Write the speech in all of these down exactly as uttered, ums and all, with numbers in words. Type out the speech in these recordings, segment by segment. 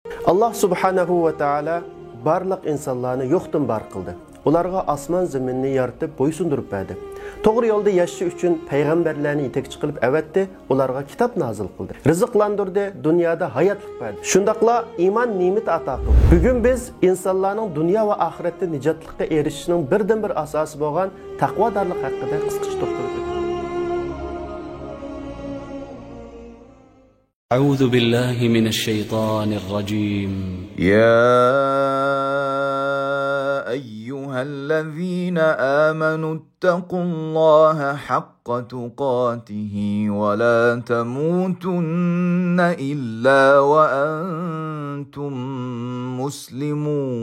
ئاللاھ سۇبھانەھۇ ۋە تائالا بارلىق ئىنسانلارنى يوقتىن بار قىلدى. ئۇلارغا ئاسمان زېمىننى يارىتىپ بويسۇندۇرۇپ بەردى. توغرا يولدا ياشىشى ئۈچۈن پەيغەمبەرلەرنى يېتەكچى قىلىپ ئەۋەتتى، ئۇلارغا كىتاب نازىل قىلدى، رىزىقلاندۇردى، دۇنيادا ھاياتلىق بەردى. شۇنداقلا ئىمان نېمىتى ئاتا قىلدى. بۈگۈن بىز ئىنسانلارنىڭ دۇنيا ۋە ئاخىرەتتە نىجاتلىققا ئېرىشىشنىڭ بىردىنبىر ئاساسى بولغان تەقۋادارلىق ھەققىدە قىسقىچە توختىلىپ ئۆتىمىز. أعوذ بالله من الشيطان الرجيم. يا أيها الذين آمنوا اتقوا الله حق تقاته ولا تموتن إلا وأنتم مسلمون.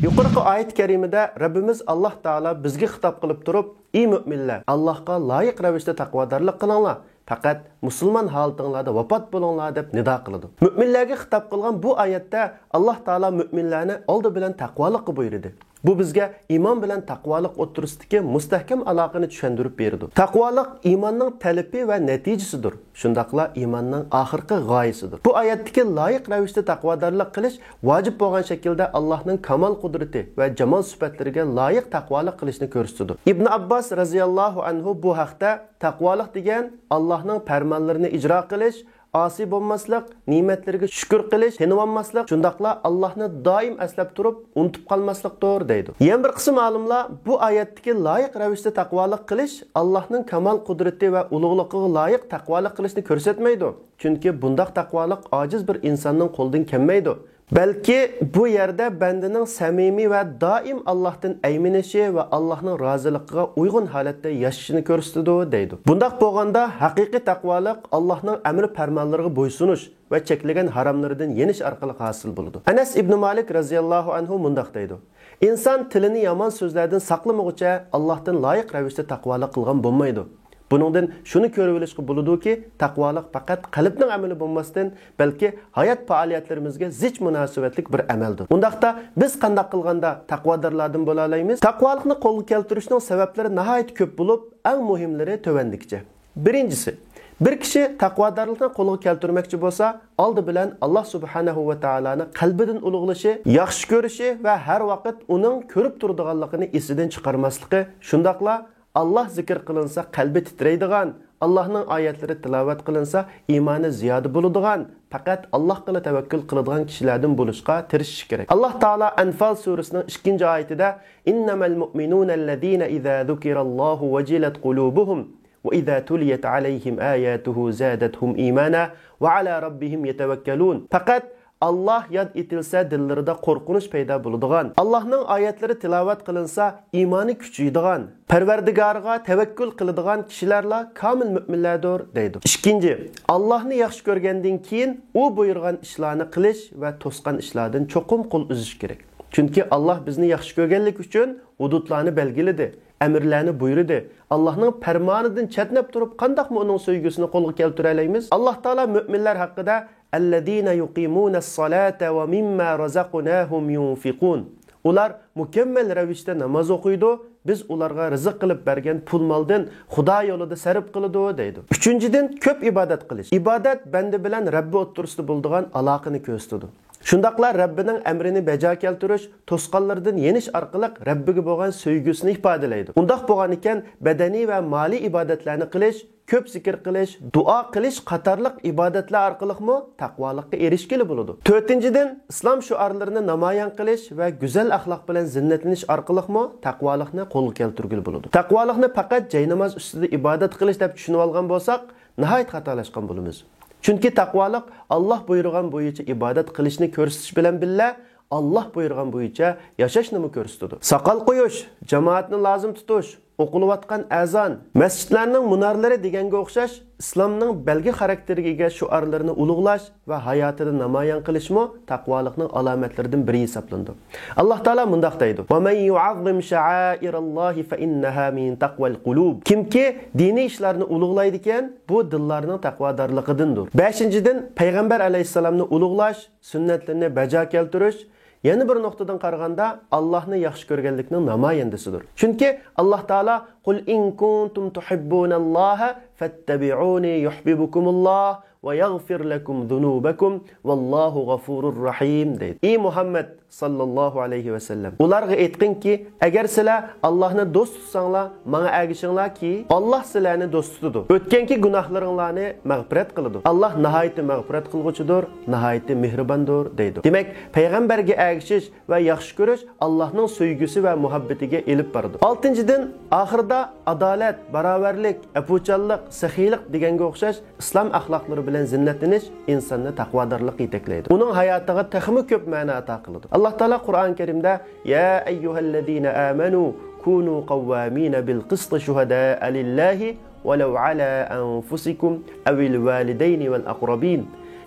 يۇقىرىقى ئايەت كەرىمىدە رەببىمىز ئاللاھ تائالا بىزگە خىتاب قىلىپ تۇرۇپ، ئى مۆمىنلەر، ئاللاھقا لايىق رەۋىشتە تەقۋادارلىق قىلىڭلار، پەقەت مۇسۇلمان ھالىتىڭلاردا ۋاپات بولۇڭلار دەپ نىدا قىلىدۇ. مۆمىنلەرگە خىتاب قىلغان بۇ ئايەتتە ئاللاھ تائالا مۆمىنلەرنى ئالدى بىلەن تەقۋالىققا بۇيرۇدى. بۇ بىزگە ئىمان بىلەن تەقۋالىق ئوتتۇرىسىدىكى مۇستەھكەم ئالاقىنى چۈشەندۈرۈپ بېرىدۇ. تەقۋالىق ئىماننىڭ تەلىپى ۋە نەتىجىسىدۇر. شۇنداقلا ئىماننىڭ ئاخىرقى غايىسىدۇر. بۇ ئايەتتىكى لايىق رەۋىشتە تەقۋادارلىق قىلىش ۋاجىپ بولغان شەكىلدە ئاللاھنىڭ كامال قۇدرىتى ۋە جامال سۈپەتلىرىگە لايىق تەقۋالىق قىلىشنى كۆرسىتىدۇ. ئىبن ئابباس رەزىياللاھۇ ئەنھۇ بۇ ھەقتە، تەقۋالىق دېگەن ئاللاھنىڭ پەرمانلىرىنى ئىجرا قىلىش، ئاسىي بولماسلىق، نېمەتلىرىگە شۈكۈر قىلىش، تىنىۋالماسلىق، شۇنداقلا ئاللاھنى دائىم ئەسلەپ تۇرۇپ ئۇنتۇپ قالماسلىقتۇر دەيدۇ. يەنە بىر قىسىم ئالىملار بۇ ئايەتتىكى لايىق رەۋىشتە تەقۋالىق قىلىش ئاللاھنىڭ كامال قۇدرىتى ۋە ئۇلۇغلۇقىغا لايىق تەقۋالىق قىلىشنى كۆرسەتمەيدۇ. چۈنكى بۇنداق تەقۋالىق ئاجىز بىر ئىنساننىڭ قولىدىن كەلمەيدۇ. بەلكى بۇ يەردە بەندىنىڭ سەمىمىي ۋە دائىم ئاللاھتىن ئەيمىنىشى ۋە ئاللاھنىڭ رازىلىقىغا ئۇيغۇن ھالەتتە ياشىشىنى كۆرسىتىدۇ دەيدۇ. بۇنداق بولغاندا ھەقىقىي تەقۋالىق ئاللاھنىڭ ئەمر پەرمانلىرىغا بويسۇنۇش ۋە چەكلىگەن ھاراملىرىدىن يېنىش ئارقىلىق ھاسىل بولىدۇ. ئەنەس ئىبنى مالىك رەزىياللاھۇ ئەنھۇ مۇنداق دەيدۇ، ئىنسان تىلىنى يامان سۆزلەردىن ساقلىمىغۇچە ئاللاھتىن لايىق رەۋىشتە تەقۋالىق قىلغان بولمايدۇ. بۇنىڭدىن شۇنى كۆرۈۋېلىشقا بولىدۇكى، تەقۋالىق پەقەت قەلبنىڭ ئەمىلى بولماستىن، بەلكى ھايات پائالىيەتلىرىمىزگە زىچ مۇناسىۋەتلىك بىر ئەمەلدۇر. ئۇنداقتا بىز قانداق قىلغاندا تەقۋادارلاردىن بولالايمىز؟ تەقۋالىقنى قولغا كەلتۈرۈشنىڭ سەۋەبلىرى ناھايىتى كۆپ بولۇپ، ئەڭ مۇھىملىرى تۆۋەندىكىچە. بىرىنچىسى، بىر كىشى تەقۋادارلىقنى قولغا كەلتۈرمەكچى بولسا، ئالدى بىلەن ئاللاھ سۇبھانەھۇ ۋە تائالانى قەلبىدىن ئۇلۇغلىشى، ياخشى كۆرۈشى ۋە ھەر ۋاقىت ئۇنىڭ كۆرۈپ تۇرىدىغانلىقىنى ئېسىدىن چىقارماسلىقى، شۇنداقلا ئاللاھ زىكىر قىلىنسا قەلبى تىترەيدىغان، ئاللاھنىڭ ئايەتلىرى تىلاۋەت قىلىنسا ئىمانى زىيادە بولىدىغان، پەقەت ئاللاھقىلا تەۋەككۈل قىلىدىغان كىشىلەردىن بولۇشقا تىرىشىش كېرەك. ئاللاھ تائالا ئەنفال سۈرىسىنىڭ ئىككىنچى ئايىتىدە، إنما المؤمنون الذين إذا ذكر الله وجلت قلوبهم وإذا تليت عليهم آياته زادتهم إيمانا وعلى ربهم يتوكلون. پەقەت ئاللاھ ياد ئېتىلسە دىللىرىدا قورقۇنچ پەيدا بولىدىغان، ئاللاھنىڭ ئايەتلىرى تىلاۋەت قىلىنسا ئىمانى كۈچىيىدىغان، پەرۋەردىگارىغا تەۋەككۈل قىلىدىغان كىشىلەرلا كامىل مۆمىنلەردۇر دەيدۇ. ئىككىنچى، ئاللاھنى ياخشى كۆرگەندىن كېيىن ئۇ بۇيرۇغان ئىشلارنى قىلىش ۋە توسقان ئىشلاردىن چوقۇم قول ئۈزۈش كېرەك. چۈنكى ئاللاھ بىزنى ياخشى كۆرگەنلىكى ئۈچۈن ھۇدۇدلارنى بەلگىلىدى، ئەمىرلەرنى بۇيرۇدى. ئاللاھنىڭ پەرمانىدىن چەتنەپ تۇرۇپ قانداقمۇ ئۇنىڭ سۆيگۈسىنى قولغا كەلتۈرەلەيمىز؟ ئاللاھ تائالا مۆمىنلەر ھەققىدە الذين يقيمون الصلاة ومما رزقناهم ينفقون. ئۇلار مۇكەممەل رەۋىشتە ناماز ئوقۇيدۇ، بىز ئۇلارغا رىزىق قىلىپ بەرگەن پۇل مالدىن خۇدا يولىدا سەرپ قىلىدۇ دەيدۇ. ئۈچىنچىدىن، كۆپ ئىبادەت قىلىش. ئىبادەت بەندە بىلەن رەببى ئوتتۇرىسىدا بولىدىغان ئالاقىنى كۆرسىتىدۇ. شۇنداقلا رەببىنىڭ ئەمرىنى بەجا كەلتۈرۈش، توسقانلىرىدىن يېنىش ئارقىلىق رەببىگە بولغان سۆيگۈسىنى ئىپادىلەيدۇ. ئۇنداق بولغانىكەن، بەدەنىي ۋە مالىي ئىبادەتلەرنى قىلىش، كۆپ زىكىر قىلىش، دۇئا قىلىش قاتارلىق ئىبادەتلەر ئارقىلىقمۇ تەقۋالىققا ئېرىشكىلى بولىدۇ. تۆتىنچىدىن، ئىسلام شوئارلىرىنى نامايان قىلىش ۋە گۈزەل ئەخلاق بىلەن زىننەتلىنىش ئارقىلىقمۇ تەقۋالىقنى قولغا كەلتۈرگىلى بولىدۇ. تەقۋالىقنى پەقەت جايناماز ئۈستىدە ئىبادەت قىلىش دەپ چۈشىنىۋالغان بولساق، ناھايىتى خاتالاشقان بولىمىز. چۈنكى تەقۋالىق ئاللاھ بۇيرۇغان بويىچە ئىبادەت قىلىشنى كۆرسىتىش بىلەن بىللە، ئاللاھ بۇيرۇغان بويىچە ياشاشنىمۇ كۆرسىتىدۇ. ساقال قويۇش، جامائەتنى لازىم تۇتۇش، ئوقۇلۇۋاتقان ئەزان، مەسچىتلەرنىڭ مۇنارلىرى دېگەنگە ئوخشاش ئىسلامنىڭ بەلگە خاراكتېرىگە ئىگە شوئارلىرىنى ئۇلۇغلاش ۋە ھاياتىدا نامايان قىلىشمۇ تەقۋالىقنىڭ ئالامەتلىرىدىن بىرى ھېسابلىنىدۇ. ئاللاھ تائالا مۇنداق دەيدۇ، ومن يعظم شعائر الله فإنها من تقوى القلوب. كىمكى دىنىي ئىشلارنى ئۇلۇغلايدىكەن، بۇ دىللارنىڭ تەقۋادارلىقىدىندۇر. بەشىنچىدىن، پەيغەمبەر ئەلەيھىسسالامنى ئۇلۇغلاش، سۈننەتلىرىنى بەجا كەلتۈرۈش، يەنە بىر نۇقتىدىن قارىغاندا، ئاللاھنى ياخشى كۆرگەنلىكنىڭ نامايەندىسىدۇر. چۈنكى ئاللاھ تائالا، قل إن كنتم تحبون الله فاتبعوني يحببكم الله ويغفر لكم ذنوبكم والله غفور رحيم دەيدۇ. ئى مۇھەممەد ساللاللاھۇ ئەلەيھى ۋەسەللەم، ئۇلارغا ئېيتقىنكى، ئەگەر سىلەر ئاللاھنى دوست تۇتساڭلار، ماڭا ئەگىشىڭلاركى، ئاللاھ سىلەرنى دوست تۇتىدۇ. ئۆتكەنكى گۇناھلىرىڭلارنى مەغپىرەت قىلىدۇ. ئاللاھ ناھايىتى مەغپىرەت قىلغۇچىدۇر، ناھايىتى مېھرىباندۇر دەيدۇ. دېمەك، پەيغەمبەرگە ئەگىشىش ۋە ياخشى كۆرۈش ئاللاھنىڭ سۆيگۈسى ۋە مۇھەببىتىگە ئېلىپ بارىدۇ. ئالتىنچىدىن، ئاخىرىدا ئادالەت، باراۋەرلىك، ئەپۇچانلىق، سېخىيلىق دېگەنگە ئوخشاش ئىسلام ئەخلاقلىرى بىلەن زىننەتلىنىش ئىنساننى تەقۋادارلىققا يېتەكلەيدۇ. ئۇنىڭ ھاياتىغا تېخىمۇ كۆپ مەنە ئاتا قىلىدۇ. ئاللاھ تائالا قۇرئان كەرىمدە، يا أيها الذين آمنوا كونوا قوامين بالقسط شهداء لله ولو على أنفسكم أو الوالدين والأقربين.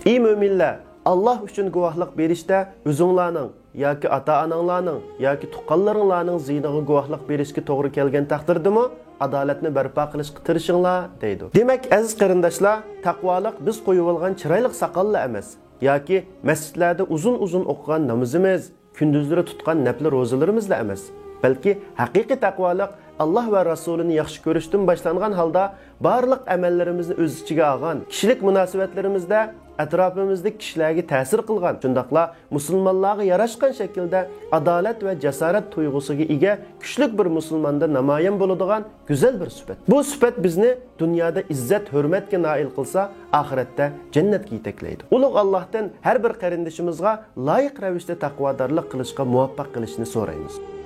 ئى مۆمىنلەر، ئاللاھ ئۈچۈن گۇۋاھلىق بېرىشتە ئۆزۈڭلارنىڭ ياكى ئاتا-ئاناڭلارنىڭ ياكى تۇغقانلىرىڭلارنىڭ زىيىنىغا گۇۋاھلىق بېرىشكە توغرا كەلگەن تەقدىردىمۇ، ئادالەتنى بەرپا قىلىشقا تىرىشىڭلار دەيدۇ. دېمەك، ئەزىز قېرىنداشلار، تەقۋالىق بىز قويۇۋالغان چىرايلىق ساقاللا ئەمەس، ياكى مەسچىتلەردە ئۇزۇن-ئۇزۇن ئوقۇغان نامىزىمىز، كۈندۈزلىرى تۇتقان نەپلى روزىلىرىمىزلا ئەمەس، بەلكى ھەقىقىي تەقۋالىق ئاللاھ ۋە رەسۇلىنى ياخشى كۆرۈشتىن باشلانغان ھالدا بارلىق ئەمەللىرىمىزنى ئۆز ئىچىگە ئالغان، كىشىلىك مۇناسىۋەتلىرىمىزدە ئەتراپىمىزدىكى كىشىلەرگە تەسىر قىلغان، شۇنداقلا مۇسۇلمانلارغا ياراشقان شەكىلدە ئادالەت ۋە جاسارەت تۇيغۇسىغا ئىگە كۈچلۈك بىر مۇسۇلماندا نامايان بولىدىغان گۈزەل بىر سۈپەت. بۇ سۈپەت بىزنى دۇنيادا ئىززەت-ھۆرمەتكە نائىل قىلسا، ئاخىرەتتە جەننەتكە يېتەكلەيدۇ. ئۇلۇغ ئاللاھتىن ھەر بىر قېرىندىشىمىزغا لايىق رەۋىشتە تەقۋادارلىق قىلىشقا مۇۋەپپەق قىلىشنى سورايمىز.